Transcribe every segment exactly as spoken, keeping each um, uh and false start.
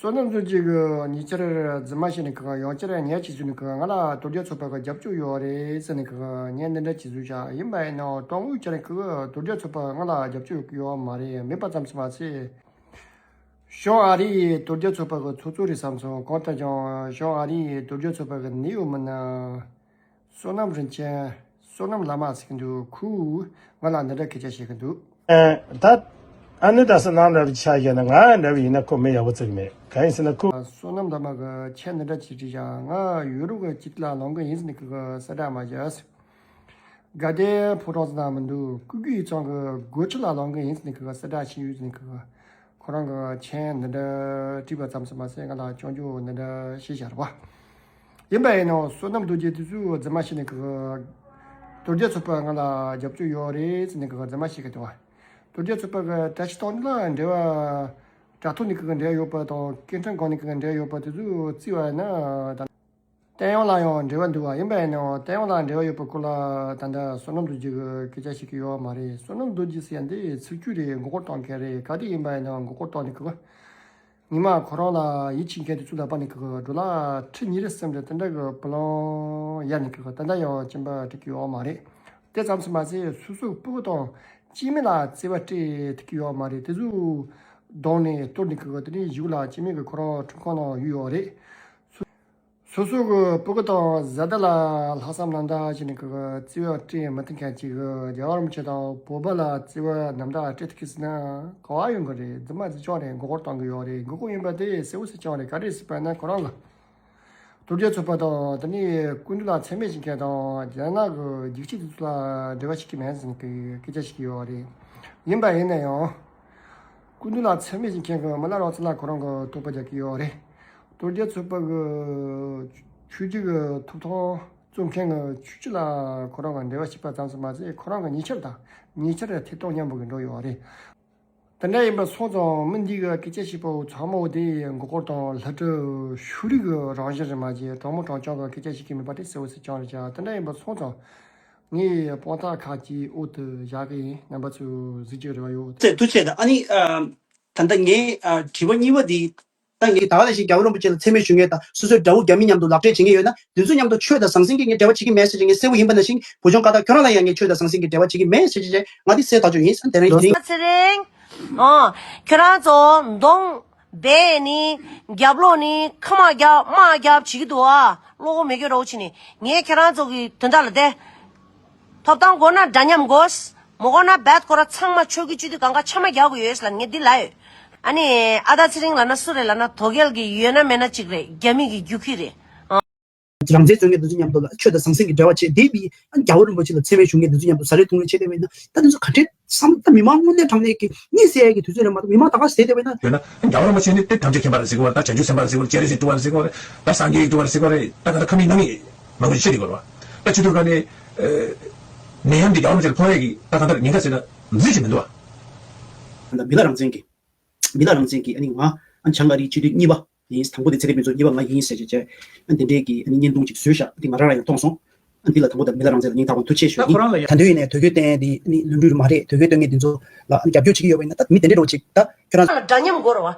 བསོད་ནམས་རྡོ་རྗེ་གིས་ཉེ་ཆར་རྫུན་མ་བཤད་ནས་ཁོ་ཡང་བསྐྱར་ཉེས་ཆད་བཟོས་ནས་ཁོ་ང་ལ་དོལ་རྒྱལ་ཚོགས་པ་གི་རྒྱབ་སྐྱོར་ཡོད་རེད་ཟེར་ནས་ཁོ་ངས་འདི་འདྲ་ཅིག་བཟོས་བཞག་ཡིན་པ་ཡིན་ནའང་དོན་དངོས་ཀྱི་ཁོ་དོལ་རྒྱལ་ཚོགས་པ་ང་ལ་རྒྱབ་སྐྱོར་ཡོད་མ་རེད། མེད་པ་ཙམ་ཞིག་མ་ཟད། བྱང་ཨ་རི་ཡི་དོལ་རྒྱལ་ཚོགས་པ་གི་ཚོགས་གཙོ་རེད་བསམ་སོང་། གང་ལྟར་ཀྱང་བྱང་ཨ་རི་ཡི་དོལ་རྒྱལ་ཚོགས་པ་གི་ནད་ཡོད་མིན་ན། བསོད་ནམས་རིན་ཆེན། བསོད་ནམས་བླ་མ་ཟེར་གྱི་འདུག་ཁོས་ང་ལ་འདི་འདྲ་སྐད་ཆ་བཤད་ཀྱི་འདུག་ཨ། ད་ཨ་ནི་ད་སུ་ནང་འདྲ་བའི་ཆ་བཞག་ན་ང་འདྲ་བའི་ཡིན་ན་ཁོ་མི་ཡག་པོ་བརྩི་གི་མེད། གང་ཡིན་ཟེར་ན་ཁོ། བསོད་ནམས་བླ་མ་གི་ཁྱེད་འདི་འདྲ་ཅིག་བྲིས་ཀྱང་ང་ཡུ་རོབ་གི་སྤྱི་ལ་ལོང་གི་ཡིན་ཟེར་ནས་ཁོ་གི་གསལ་བསྒྲགས་མ་བྱས། དགའ་ལྡན་ཕོ་བྲང་ཟེར་ན་མི་འདུག་སྐུ་སྒེར་ཚང་གི་སྒོ་ཁྱི་ལ་ལོང་གི་ཡིན་ཟེར་ནས་ཁོ་གི་གསལ་བསྒྲགས་ཕྱིན་ཡོད་ཟེར་ནས་ཁོ་གི་ཁོ་རང་གི་མཆན་འདི་འདྲ་བྲིས་པ་ཙམ་ཞིག་མ་ཟད་ང་ལ་སྐྱོན་བརྗོད་འདི་འདྲ་བྱས་བཞག་རེད་པ། ཡིན་པ་ཡིན་ནའང་བསོད་ནམས་རྡོ་རྗེ་དེ་ཚོས་རྫུན་མ་བཤད་ནས་ཁོ་གི་དོལ་རྒྱལ་ཚོགས་པ་ང་ལ་རྒྱབ་སྐྱོར་ཡོད་རེད་ཟེར་ནས་ཁོ་གི་རྫུན་མ་བཤད་གི་འདུག་པ། དོལ་རྒྱལ་ཚོགས་པ་གི་བཀྲ་ཤིས་ཐོག་ནས་ལ་འབྲེལ་བ། དྲ་ཐོག་ནས་ཁོ་གི་འབྲེལ་བ་ཡོད་པ་དང་སྐད་འཕྲིན་སྒང་ནས་ཁོ་གི་འབྲེལ་བ་ཡོད་པ་དེ་ཚོ་བརྩིས་པ་ཡིན་ན་ད། བསྟན་དབྱངས་ལ་ཡང་འབྲེལ་བ་འདུག་པ། ཡིན་པ་ཡིན་ནའང་བསྟན་དབྱངས་ལ་འབྲེལ་བ་ཡོད་པའི་སྐོར་ལ་ད་ལྟ་བསོད་ནམས་རྡོ་རྗེ་གིས་སྐད་ཆ་བཤད་ཀྱི་ཡོད་མ་རེད། བསོད་ནམས་རྡོ་རྗེ་ཟེར་ཡ་འདི་ཚིག་སྐྱོན་རེད། མགོ་སྐོར་གཏོང་མཁན་རེད། ག་དུས་ཡིན་པ་ཡིན་ནའང་མགོ་སྐོར་གཏོང་ནས་ཁོ་གི་ཉི་མ་ཁོ་རང་ལ་ཡིད་ཆེས་མཁན་དེ་ཚོ་ལ་ཕར་ནས་ཁོ་གི་ཌོ་ལར་ཁྲི་ཉིས་རེ་གསུམ་རེ་དེ་འདྲ་གི་པུ་ལོང་གཡར་ནས་ཁོ་གི་ད་ལྟ་ཡང་སྐྱིན་པ་སྤྲད་ཀྱི་ཡོད་མ་རེད། དེ་ཙམ་ཞིག་མ་ཟད་སོ་སོའི་སྤུ་གུ་དང་སྐྱེ་དམན་ལ་བརྩེ་བ་སྤྲད་ཐུབ་ཀྱི་ཡོད་མ་རེད། དེ་ཚོ་གདོང་ནས་གཏོར་ནས་ཁོ་གི་དེ་ནས་གཞུག་ལ་སྐྱེ་དམན་གྱི་ཁོ་རང་ཁྲིམས་ཁང་ནང་ཡོད་ཡོད་རེད། སོ་སོ་གི་སྤུ་གུ་དང་བཟའ་ཟླ་ལ་ལྷག་བསམ་རྣམ་དག་བྱས་ནས་ཁོ་གི་བརྩེ་བ་སྤྲད་མི་ཐུབ་མཁན་གཅིག་གི་རྒྱལ་བ་རིན་པོ་ཆེ་དང་བོད་པ་ལ་བརྩེ་བ་རྣམ་དག་སྤྲད་ཐུབ་ཀྱི་ཟེར་ན་ག་པར་ཡོང་གི་རེད། རྫུན་མ་རྫུན་ཆང་རེད། མགོ་སྐོར་གཏོང་གི་ཡོད་རེད། མགོ་སྐོར་ཡིན་པ་དེ་གསལ་པོ་ཞིག་བྱུང་རེད། ག་རེ་ཟེར་བ་ན་ཁོ་རང་གི་དོལ་རྒྱལ་ཚོགས་པ་དང་དེ་ནས་སྐུ་མདུན་ལ་མཚན་སྨད་བྱེད་མཁན་དང་རྒྱ་ནག་གི་རྒྱུག་ཁྱི་དེ་ཚོ་ལ་འབྲེལ་བ་བྱེད་ཀྱི་མེད་ཟེར་ནས་སྐད་ཆ་བཤད་ཀྱི་ཡོད་རེད། ཡིན་པ་ཡིན་ན་ཡང་སྐུ་མདུན་ལ་མཚན་སྨད་བྱེད་མཁན་གྱི་མི་ལ་རང་ཚོ་ལ་ཁོ་རང་གི་དོགས་པ་རྒྱག་གི་ཡོད་རེད། དོལ་རྒྱལ་ཚོགས་པ་གི་ཆོས་བརྒྱུད་ཀྱི་ཐོབ་ཐང་རྩོད་མཁན་གྱི་ཆོས་བརྒྱུད་ལ་ཁོ་རང་གི་འབྲེལ་བ་བྱས་པ་ཙམ་ཞིག་མ་ཟད་ཁོ་རང་གི་ཉེ་ཆར་དང་ཉེ་ཆར་ཐད་གཏོང་མཉམ་པོ་གི་འགྲོ་ཡོད་རེད། དེ་འདྲ་ཡིན་པ་སོང་ཙང་མི་འདི་གི་སྐད་ཆ་བཤད་པ་བོ་ཚང་མ་བོ་དེ་མགོ་སྐོར་དང་སླུ་བྲིད་ཤུགས་རིག་གི་རང་བཞིན་རེད་མ་གཏོགས་དྲང་མོ་དྲང་རྐྱང་གི་སྐད་ཆ་བཤད་ཀྱི་མེད་པ་དེ་གསལ་པོ་ཞིག་བྱུང་རེད་ཀྱང་དེ་འདྲ་ཡིན་པ་སོང་ཙང་ངས་དཔང་རྟགས་ཁག་ཅིག་འོག་ཏུ་བཞག་གི་ཡིན། རྣམ་པ་ཚོས་གཟིགས་རྒྱུའི་རེ་བ་ཡོད། ཚེ་ཐུགས་ཆེ་དང་ཨ་ནི་ཨ། ད་ལྟ་ངའི་ཨ། དྲི་བ་གཉིས་པ་འདི། ད་ངས་ད་ག་ནང་བཞིན་རྒྱལ་བ་རིན་པོ་ཆེ་ལ་མཚན་སྨད་ཞུ་མཁན་དང་སོ་སོའི་དགྲ་བོ་རྒྱ་མི་མཉམ་དུ་ལག་འབྲེལ་བྱེད་མཁན་ཡོད་ན་དེ་ཚོ་མཉམ་དུ་ཆོས་དང་ཟང་ཟིང་གི་ངས་འབྲེལ་བ་བྱེད་ཀྱི་མེད་ཟེར་གྱི་ངས་གསལ་པོ་ཡིན་པ་ནང་བཞིན་བུ་ཆུང་ཀ་དག་ཁྱོད་རང་ལ་ཡང་ངས་ཆོས་དང་ཟང་ཟིང་གི་འབྲེལ་བ་བྱེད་ཀྱི་མེད་ཟེར་གྱི་ང་འདི་གསལ་ཐག་ཆོད་ཡིན། ཨ་ནི་དེ་རིང་ཚེ་རིང་། ཨ། ཁྱོད་རང་ཚོ་གདོང་སྦས་ནི་རྒྱབ་ལོག་ནི་ཁ་མ་རྒྱབ་དམག་རྒྱབ་བྱེད་ཀྱི་འདུག་ཨ། བློ་ཁོག་མེད་སྐྱོ་རོགས་བྱེད་ནི། ངས་ཁྱོད་རང་ཚོ་གི་དོན་དག་ལ་བལྟས། ཐོབ་ཐང་དགོས་ན་འདྲ་མཉམ་དགོས། མ་དགོས་ན་བད་ཁོ་ར་ཚང་མ་ཆོས་ཀྱི་སྤྱི་འཐུས་གང་ག་ཆ་མ་རྒྱག་དགོས་ཡོད་ལ་ངས་འདི་ལབ་ཡོད། ཨ་ནི་ཨ་ད་ཚེ་རིང་ལབ་ན་སུ་རེད་ལབ་ན་དོལ་རྒྱལ་གྱི་ཡོད་ན་མེད་ན་གཅིག་རེད། རྒྱ་མི་གི་རྒྱུག་ཁྱི་རེད། རང་བཙན་རྩོད་མཁན་དེ་ཚོ་མཉམ་དུ་ལ་ཆོས་དང་ཟང་ཟིང་གི་འབྲེལ་བ་བྱས་བསྡད་པའི་ཨ་རྒྱལ་བ་རིན་པོ་ཆེ་ལ་མཚན་སྨད་ཞུ་མཁན་དེ་ཚོ་མཉམ་དུ་ཟ་རེ་འཐུང་རེ་བྱས་བསྡད་པ་ཡིན་ན་ད་དེ་ཚོ་ག་འདྲས་བསམ། ད་མི་མང་དངོས་གནས་དྲང་གནས་ཀྱི་གཉིད་སད་ཡ་གི་དུས་ཚོད་རེད་མ་གཏོགས་མི་མང་ད་ག་ཟེར་བསྡད་པ་ཡིན་ན། ཡོད་ན་རྒྱལ་བ་རིན་པོ་ཆེ་ནི་དེ་ཐམས་ཅད་མཁྱེན་པ་རེད་ཟེར་གི་བ་རེད། ད་བྱང་ཆུབ་སེམས་དཔའ་རེད་ཟེར་གི་བ་རེད། ད་བྱང་ཆུབ་སེམས་དཔའ་རེད་ཟེར་གི་བ་རེད། ད་སངས་རྒྱས་ཀྱི་འདུལ་བ་རེད་ཟེར་གི་བ་རེད། ད་ག་ད་ཁ་མིག་ནང་གི་མང་པོ་ཞིག་བཤད་བསྡད་དགོས་རེད་བ། ད་སྤྱི་འཐུས་ཁ་ནས་ནད་ཡམས་འདི་རྒྱལ་བ་རིན་པོ་ཆེ་ལ་ཕོག་ཡ་གི་ད་ག་ད་ཉེན་ཁ་ཟེར་ན་མི་ཟིག་ཅིག་མི་འདུག་བ། ད་མི་ལ་རང་བཙན་གྱི་མི་ལ་རང་བཙན་གྱི་ཨ་ནི་ང་ཨ་བྱང་ཨ་རིའི་སྤྱི་འཐུས་གཉིས་པ་ཡིན། དང་པོ་དེ་ཚེ་རིང་ཕུན་ཚོགས། གཉིས་པ་ང་ཡིན་ཟེར་བྱས་བྱས་ཨ་འདི་འདྲའི་གི་ཨ་ནི་བརྙན་ཐུང་ཅིག་བཟོས་བཞག་འདི་ང་རང་ལ་ཡང་མཐོང་སོང་། ཨ་འདི་ལ་དང་པོ་དང་མི་ལ་རང་བཙན་ལ་སྙིང་ཐག་པ་ནས་ཐུགས་རྗེ་ཆེ་ཞུ་ཡིན། ད་དུང་ཡིན་ནའི་དོལ་རྒྱལ་བསྟེན་འདི་ཨ་ནི་ནོར་འཁྲུལ་མ་རེད། དོལ་རྒྱལ་བསྟེན་མཁན་འདི་ཚོ་ལ་ཨ་ནི་རྒྱབ་སྐྱོར་བྱེད་ཀྱི་ཡོད་པ་ཡིན་ན་ད་མི་དེ་འདྲའི་འདྲ་བོ་ཅིག་ད་ཁྱོད་རང་ལ་འདྲ་མཉམ་དགོས་རེད་བ།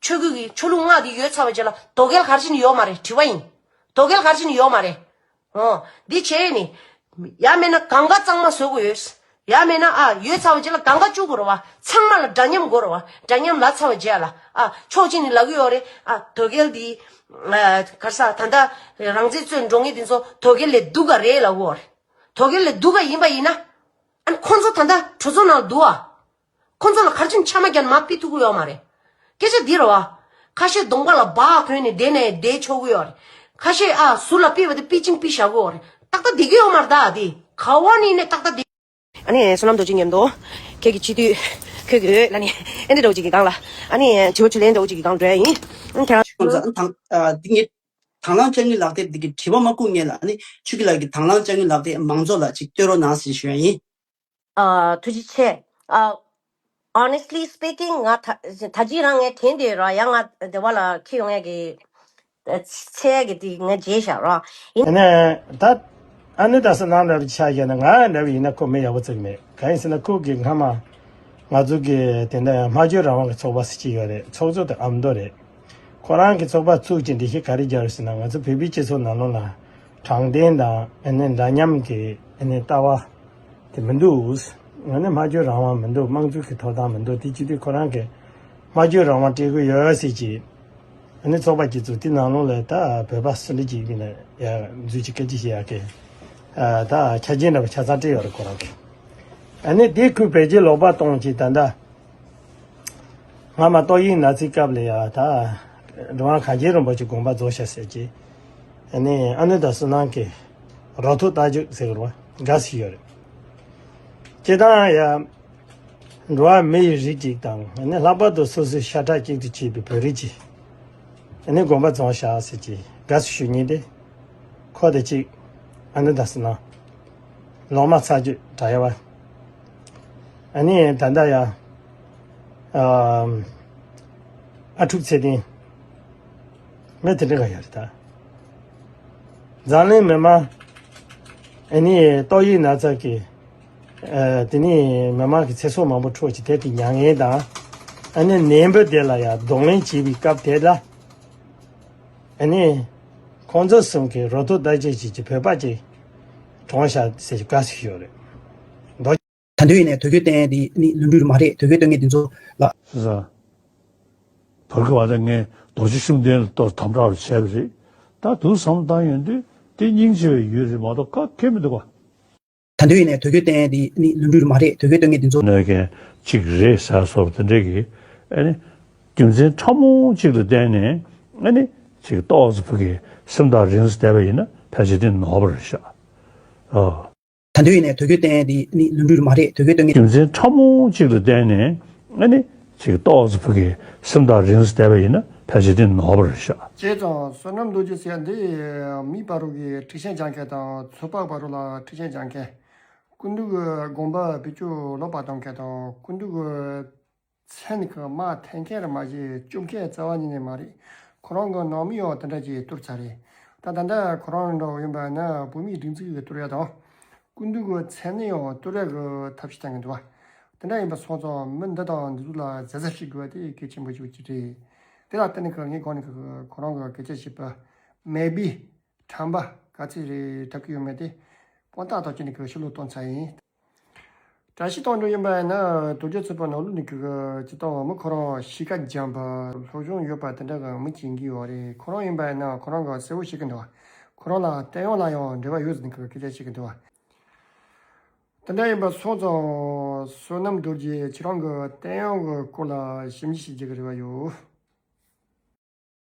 ཆོས་བརྒྱུད་ཀྱི་ཆོས་ལུགས་ལྔ་འདི་ཡོད་ཚར་བ་རྗེས་ལ་དོལ་རྒྱལ་ག་རེ་བྱས་ནས་ཡོད་མ་རེད་དྲི་བ་ཡིན། དོལ་རྒྱལ་ག་རེ་བྱས་ནས་ཡོད་མ་རེད། ཨོ། འདི་བྱས་ནས། ཡང་མེད་ན་གང་ག་གཙང་མ་བཟོ་དགོས་ཡོད། ཡང་མེད་ན་ཨ་ཡོད་ཚར་བ་རྗེས་ལ་གང་ག་བཅུག་དགོས་རེད་བ། ཚང་མ་ལ་འདྲ་མཉམ་དགོས་རེད་བ། འདྲ་མཉམ་ལབ་ཚར་བ་རྗེས་ལ་ཨ་ཕྱོགས་གཅིག་ནས་ལབ་ཀྱི་ཡོད་རེད། ཨ་དོལ་རྒྱལ་འདི། ཨ་ག་རེ་ཟ་ད་ལྟ་རང་བཙན་རྩོད་འགྲོ་མཁན་འདི་ཚོ་དོལ་རྒྱལ་ལས་སྡུག་ག་རེད་ལབ་ཀྱི་ཡོད་རེད། དོལ་རྒྱལ་ལས་སྡུག་ག་ཡིན་པ་ཡིན་ན། ཨ་ཁོང་ཚོ་ད་ལྟ་གྲོས་ཚོགས་ནང་ལ་འདུག་ཨ། ཁོ་ཚོ་ལ་ག་རེ་བྱས་ནས་ཆ་མ་རྒྱག་ནས་མར་ཕུད་ཐུབ་ཀྱི་ཡོད་མ་རེད། སྐད་ཆ་འདི་རེད་བ། ཁ་ཤས་གདོང་པ་ལ་སྦག་གོན་ནས་བསྡད་ནས་བསྡད་ཆོག་གི་ཡོད་རེད། ཁ་ཤས་ཨ་ཟུར་ལ་ཕུད་པ་དེ་ཕུད་ཅིང་ཕུད་བཞག་གི་ཡོད་རེད། ཏག་ཏག་བསྡད་ཀྱི་ཡོད་མ་རེད་ད་དེ། ག་བ་ནས་ནས་ཏག་ཏག་བསྡད། ཨ་ནི་བསོད་ནམས་རྡོ་རྗེ་མཉམ་དུ། ཁྱེད་ཀྱི་སྤྱི་འཐུས། ཁྱོད་ཀྱི་འོས་ལ་ནི། ཨེ་འདྲ་འདྲ་བོ་ཅིག་གི་སྒང་ལ། ཨ་ནི་དྲི་བ་དྲིས་ལན་འདྲ་བོ་ཅིག་གི་སྒང་འགྲོ་ཡ་ཡིན། ཨང་ཁྱེད་རང་། ཁྱོད་ཚོ་ཨ་ནི་དང་། ཨ་འདི་ངས། དང་བླངས་དཔྱ་དངུལ་ལག་དེབ་འདི་གི་དྲི་བ་མ་བསྐུར་སྔོན་ལ་ཨ་ནི་ཆོས་སྐྱིད་ལགས་ཀྱི་དང་བླངས་དཔྱ་དངུལ་ལག་དེབ་མང་ཚོགས་ལ་ཅིག་སྟོན་རོགས་གནང་ཟེར་ཞུ་ཡ་ཡིན། ཨ། ཐུགས་རྗེ་ཆེ། ཨ། Honestly speaking ང་ད་ད་ཅི་རང་ངས་དྲན་བསྡད་ཡོད་ར། ཡང་ང་སྡེ་བ་ལ་འཁྱེར་ཡོང་ཡ་གི་ཚེ་ཡ་གི་དེ་ངས་བརྗེད་བཞག་ར། ཡིན། ཨ་ནི་ད་ཨ་ནི་ད་སུ་ནང་འདྲ་བའི་ཆ་བཞག་ན་ང་འདྲ་བའི་ཡིན་ན་ཁོ་མི་ཡག་པོ་བརྩི་གི་མེད། གང་ཡིན་ཟེར་ན་ཁོ་གི་སྔ་མ་ང་ཚོ་གི་དེ་འདྲ་སྨྲ་བརྗོད་རང་དབང་གི་ཚོགས་པ་ཟེར་གྱི་ཡོད་རེད། ཚོགས་གཙོ་དེ་ཨ་མདོ་རེད། ཁོ་རང་གི་ཚོགས་པ་བཙུགས་ཀྱི་འགྲེལ་བཤད་ག་རེ་རྒྱག་རེད་ཟེར་ན། ང་ཚོ་བོད་པའི་སྤྱི་ཚོགས་ནང་ལོགས་ལ་དྲང་བདེན་དང་ཨ་ནི་འདྲ་མཉམ་གྱི་ཨ་ནི་ལྟ་བ་དེ་མི་འདུག་ཨ་ནི་སྨྲ་བརྗོད་རང་དབང་མི་འདུག་དམངས་གཙོ་གི་ཐོབ་ཐང་མི་འདུག་དེ་བྱེད་དུས་ཁོ་རང་གི་སྨྲ་བརྗོད་རང་དབང་སྤྲད་ཀྱི་ཡོད་ཟེར་གྱི། ཨ་ནི་ཚོགས་པ་གཅིག་བཙུགས། དེ་ནང་ལོགས་ལ་ད་བོད་པ་སུ་འདྲ་ཅིག་ཡིན་ན་ཡ་འཛུལ་གྱི་སྐད་ཆ་བཤད་ཡག་གི། ཨ་ད་ཆ་རྐྱེན་འདྲ་པོ་ཆ་ཚང་སྤྲད་ཡོད་རེད་ཁོ་རང་གི། ཨ་ནི་དེ་ཁོས་བོད་རྒྱལ་ལོག་པ་གཏོང་གི་ད་ལྟ། སྔ་མ་ཏོག་དབྱིབས་ན་ཚའི་སྐབས་ལ་ཡ་ད་འགྲོ་བ་གངས་ཅན་རིན་པོ་ཆེ་དགོངས་པ་རྫོགས་ཤག་ཟེར་གྱི། ཨ་ནི་ཨ་ནུ་དང་བསོད་ནམས་ཀྱི་རོ་ཐོག་རྟ་རྒྱུག་ཟེར་གི་རེད་པ། དགའ་སུ་ཡོད་རེད། སྤྱིར་བཏང་ཡ་འགྲོ་བ་མི་ཡི་རིགས་གཅིག་དང་ཨ་ནི་ལྷག་པར་དུ་སོ་སོའི་ཤ་ཁྲག་གཅིག་ཏུ་བྱས་པའི་བོད་རིགས་ཀྱི་ཨ་ནི་དགོངས་པ་རྫོགས་ཤག་ཟེར་གྱི་དགའ་སུ་ཞུ་མཁན་དེ། ཁོ་དང་གཅིག་ཨ་ནུ་དང་བསོད་ནམས། ལོག་སྨྲ་ཚར་གཅོད་དྲ་ཡ་བ། ཨ་ནི་ད་ལྟ་ཡ། ཨ་ཨ་ཕྲུག་ཚེ་བརྟན། ངས་དེ་འདྲ་ག་ཡ་རེད་ད། འཛམ་གླིང་མི་མང་། ཨ་ནི་ཏོག་དབྱིབས་ན་ཚ་གི། ཨ་དེ་ནི་མི་མང་གི་ཚེ་སྲོག་མང་པོ་འཕྲོག་ཅིག་དེ་གི་མྱ་ངན་དང་། ཨ་ནི་ནད་འབུ་དེ་ལ་ཡ་གདོང་ལེན་བྱེད་པའི་སྐབས་དེ་ལ། ཨ་ནི། ཁོང་ཚོ་གསུམ་གྱིས་རོ་ཐོག་རྟ་རྒྱུག་བྱེད་ཀྱི་བོད་པ་ཅིག་གྲོངས་ཤག་ཟེར་གྱི་དགའ་སུ་ཡོད་རེད། མདོ། ད་དུང་ཡིན་ནའི་དོལ་རྒྱལ་བསྟེན་ཡས་དེ་ནི་ལུས་འབྲེལ་མ་རེད། དོལ་རྒྱལ་བསྟེན་མཁན་དེ་ཚོ་ལ། ཟ། བར་སྐབས་བ་དང་ངས་རྡོ་རྗེ་བཤམས་སྟོན་ལ་ཏོག་དམ་དྲག་རུ་བྱས་པ་རེད། ད་དུང་བསམ་བློ་བཏང་ཡོང་དུས་དེ་སྙིང་རྗེ་བའི་ཡུལ་རེད་མ་གཏོགས་ཁ་ཁེལ་མི་འདུག་ག། ད་དུང་ཡིན་ནའི་དོལ་རྒྱལ་བསྟེན་ཡས་དེ་ནི་ལུས་འབྲེལ་མ་རེད། དོལ་རྒྱལ་བསྟེན་མཁན་དེ་ཚོ་ནས་ཀྱང་གཅིག་རེད་ཟེར་སོགས་དེ་འདྲས་ཀྱི་ཨ་ནི་རྒྱུ་མཚན་ཕྲ་མོ་གཅིག་ལ་བརྟེན་ནས་ཨ་ནི་ཅིག་ཏོག་ཙམ་ཕ་གི་སེམས་ཐག་རིང་ཙམ་བསྡད་པ་ཡིན་ན་ཕལ་ཆེར་དེ་ནོར་བ་རེད་ཤག་ཨ། ད་དུང་ཡིན་ནའི་དོལ་རྒྱལ་བསྟེན་ཡས་དེ་ནི་ལུས་འབྲེལ་མ་རེད། དོལ་རྒྱལ་བསྟེན་མཁན། རྒྱུ་མཚན་ཕྲ་མོ་གཅིག་ལ་བརྟེན་ནས་ཨ་ནི་ཅིག་ཏོག་ཙམ་ཕ་གི་སེམས་ཐག་རིང་ཙམ་བསྡད་པ་ཡིན་ན་ཕལ་ཆེར་དེ་ནོར་བ་རེད་ཤག་བྱས་ཙང་བསོད་ནམས་རྡོ་རྗེ་ཟེར་ཡ་འདི་མིའི་བར་དུ་གི་འཁྲུག་ཆེན་རྒྱག་མཁན་དང་ཚོད་དཔག་བར་དུ་ལ་འཁྲུག་ཆེན་རྒྱག་མཁན། ཀུན་འདུས་ཀྱི་དགོངས་པ་བེད་སྤྱོད་ལོག་པ་གཏོང་མཁན་དང་ཀུན་འདུས་ཀྱི་མཚན་གྱི་དམག་འཐེན་མཁན་རེད་མ་གཞི་སྐྱོབ་མཁན་རྩ་བ་ཉིད་ནས་མ་རེད། ཁོ་རང་གི་ནང་མི་ཡང་དེ་འདྲ་ཅིག་གཏོར་ཚར་རེད། ད་ད་ལྟ་ཁོ་རང་འདྲ་བོ་ཡིན་པ་ན་བོད་མིའི་སྒྲིག་འཛུགས་ཀྱི་གཏོར་ཡ་དང་། ཀུན་འདུས་ཀྱི་མཚན་ནས་ཡང་གཏོར་ཡ་གི་ཐབས་ཤེས་བཏང་གི་འདུག་བ། དེ་འདྲ་ཡིན་པ་སོང་ཙང་མི་འདི་དང་འདི་ཚོ་ལ་གཟབ་གཟབ་བྱེད་དགོས་པ་དེ་གལ་ཆེན་པོ་ཞིག་ཅིག་རེད། དེ་ལ་བརྟེན་ནས་ངས་གོང་ནས་ཁོ་རང་གི་སྐད་ཆ་བཤད་པ། མེད་པའི་ཁྲམ་པ་ག་ཚད་རེ་འཁྲབ་ཀྱི་ཡོད་མེད་དེ་དཔང་རྟགས་ཐོག་བྱས་ནས་ཁོས་ཕྱི་ལོགས་བཏོན་ཚར་ཡིན། བཀྲ་ཤིས་གཏོང་འགྲོ་ཡིན་པ་ཡིན་ན་རྡོ་རྗེ་ཚེ་དཔལ་ནོར་ལུག་ནི་ཁོས་ཀྱི་སྤྱི་བཏང་མི་ཁོ་རང་གཤིས་ཀ་འཇམ་པ་སློབ་སྦྱོང་ཡོད་པ་དེ་འདྲ་གི་མི་ཅིག་ཡིན་གྱི་ཡོད་རེད། ཁོ་རང་ཡིན་པ་ཡིན་ན་ཁོ་རང་གི་གསལ་བོ་ཤེས་ཀྱི་འདུག་ཁོ་རང་ལ་བསྟན་དབྱངས་ལ་ཡང་འབྲེལ་བ་ཡོད་ཟེར་ནས་ཁོས་སྐད་ཆ་བཤད་ཀྱི་འདུག་དེ་འདྲ་ཡིན་པ་སོང་ཙང་བསོད་ནམས་རྡོ་རྗེ་ཁྱེད་རང་གི་བསྟན་དབྱངས་ཀྱི་སྐོར་ལ་ཞིབ་འཇུག་བྱེད་རྒྱུ་གི་རེ་བ་ཡོད།